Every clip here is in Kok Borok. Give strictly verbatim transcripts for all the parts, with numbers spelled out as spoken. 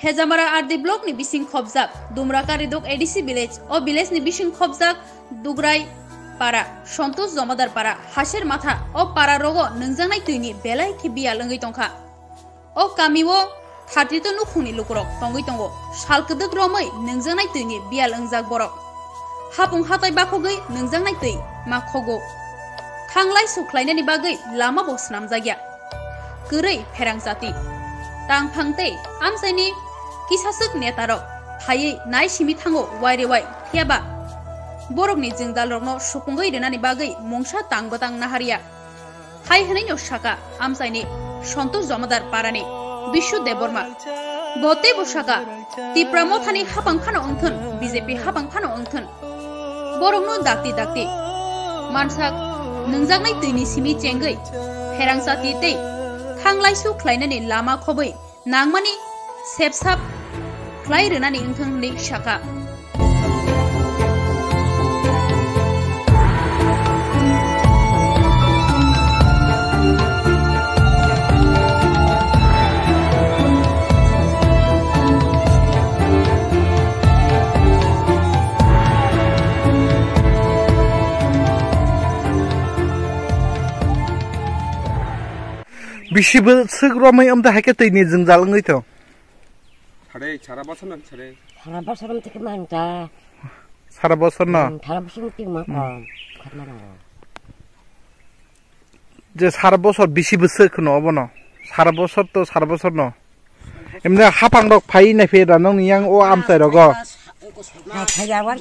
Hejamara R D block ni bising khobjak Dumra Karidok A D C village, o village ni bising khobjak Dugrai para, Santosh Jomadar para, Haser Matha, o para rogo nwngjaknai twi ni belai khe biyal wngwi tongkha. O kami o thirty to nukhung ni lukurok tongwi tongo. Sal kwdwk romwi nwngjaknai twi ni biyal wngjak borok. Hapung hatai bakhogwi nwngjaknai twi ma khogo. Thanglai sukhlainani bagwi lama bo swnamjakya. Kwrwi pherang chati. Tangphang tei amchaini kisaswk netarok phaiwi nai simi thango wairewai, phiyaba borokni jwngjalrokno supungwi rwnani bagwi mungsa tang bwtang naharya. Hai hwnwi no saka amchaini Santosh Jomadar parani Bishu Debbarma. Bo teibo saka, Tipra Mothani hapang phano wngthun, B J P hapang phano wngthun. Borokno dakti dakti mansak nwngjaknai twini simi chengwi pherang chati tei thanglaisu khlainani lama khobwi nangmani sepsap khlai rwnani wngthun hwnwi saka. Bisi bwswk romwi amtwi hai khe twi ni jwngjal wngwi thung. Sare, sara bosor no sare. Sara bosor no thik man ta. Sara bosor no? Hmm, sara bosor no thik man Hmm. ko. Khat man ko. Je sara bosor bisi bwswk no obo no. Sara bosor to sara bosor no. Emne hapang rok phai nai phe da nong yang o amchai rogo. Na phai ya war.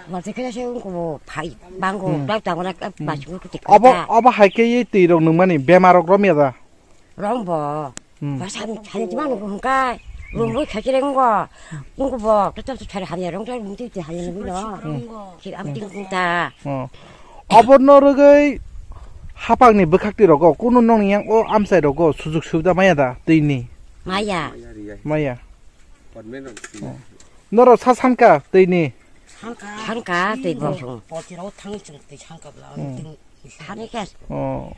War te khe se ko phai. Bang ko Hmm. tak tak na ka Hmm. bas ko tik. Obo, obo hai khe ye twi rok nung mani bemar rok rom ya da. Rombo. Hmm. Ba san san ti manu ko hungkai. Rombo khachi reng go. Ung ko bo. Ta ta ta hamya rong ta ung ti ti hamya ni no. Hmm. Ki am ting ung ta. Oh. Obo no rwgwi hapang ni bwkhak twi rogo kunu nong yang o amchai rogo sujuk subida maya da twi ni. Maya. Maya. Oh. Noro sa sanka twi ni. Sanka twi bosong. Poti rok thang chung twi sanka bla. Hmm. Thani khe. Oh.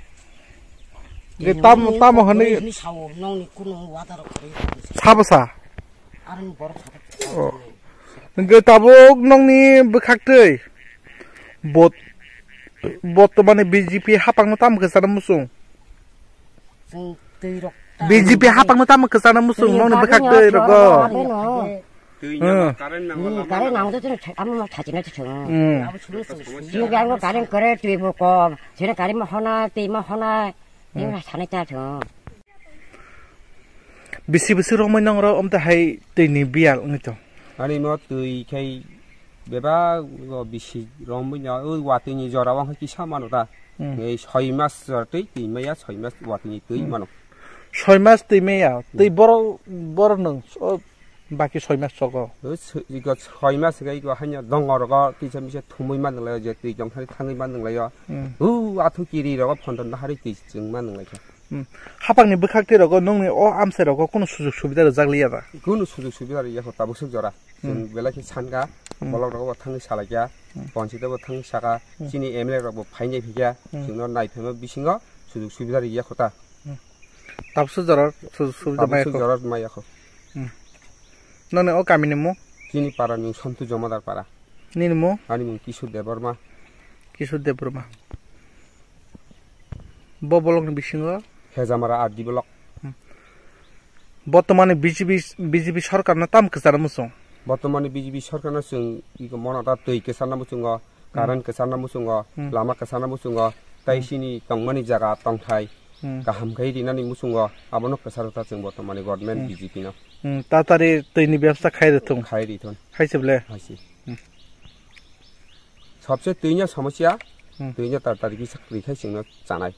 Ge tam, tamo hwnwi hwnwi sao, nongni kuno wada rok khari. Sabo sa? Aroni borok sa. Oh. Ge tabuk nongni bwkhak twi. Bot-, bottomani B J P hapangno tam kwchana muchung. Chwng twi rok B J P hapangno tam kwchana muchung, nongni bwkhak twi rogo. Twi Hmm. nang, current nang, Hmm, lama current nang. Nang to chwng, amo ma thachina to chwng. Hmm. Abo chwng chwng. Chwng jang bo current kore twi bo kom. Chwng current ma hona, twi ma hona. Hmm. Twi ma sanai ta chwng. Bisi bisi romoi nong ro omte hai twi ni biyal wngwi to. Ani mo twi khai beba go bisi romoi no, o watwi ni jora wng kisa mano ta. Hmm. Ei soi mas jora twi, twi maya soi mas watwi ni twi Hmm. mano. Soi mas twi maya, twi Hmm. boro, boro nung, o Baki soi mas chogo. O soi, iko soi mas khe iko hanya dongor go kisa misa thumui man nang lai je twi jong thari thangwi man nang lai o. Hmm. U athu kiri rogo phondon bahari twi chwng man nang lai kha. Hmm. Hapang ni bwkhak twi rogo nongni o amsai rogo kunu sujuk subida rwjak liya ba? Kunu sujuk subida rwya kho tabuk swk jora. Hmm. Chwng belai khe sanka, Hmm. bolok rogo bo thangwi salai kha, Hmm. ponchito bo thangwi saka, Hmm. chini M L A rok bo phainai phikya, Hmm. chwngno nai phaima bisingo sujuk subida rwya kho ta. Hmm. Tabuk swk jora sujuk subida Tabuk maya swk kho. Jora maya kho. Hmm. Noni o kami ni mung? Chini para ni Santu Jomadar para. Nini mung? Ani mung Kishu Debbarma. Kishu Debbarma. Bo bolok ni bisingo? Hejamara R D block. Hmm. Botomani B J P, B J P sarkar no tam kwchar muchung? Botomani B J P sarkar no chwng iko mono ta twi kwchar na muchungo. Current kwcharna muchungo, Hmm. lama kwcharna muchungo, tai Hmm. sini tongmani jaga tongthai Hmm. kaham khai rinani muchungo, abono kwcharo ta chwng botomani government Hmm. B J P no. Hmm, tatari twi ni bebsa khai rwthung. Khai rithun. Hai se ble? Hai se. Hmm. Sabse twi ni somosya, Hmm. twi ni tatari kisa kwrwi khai chwngno chanai.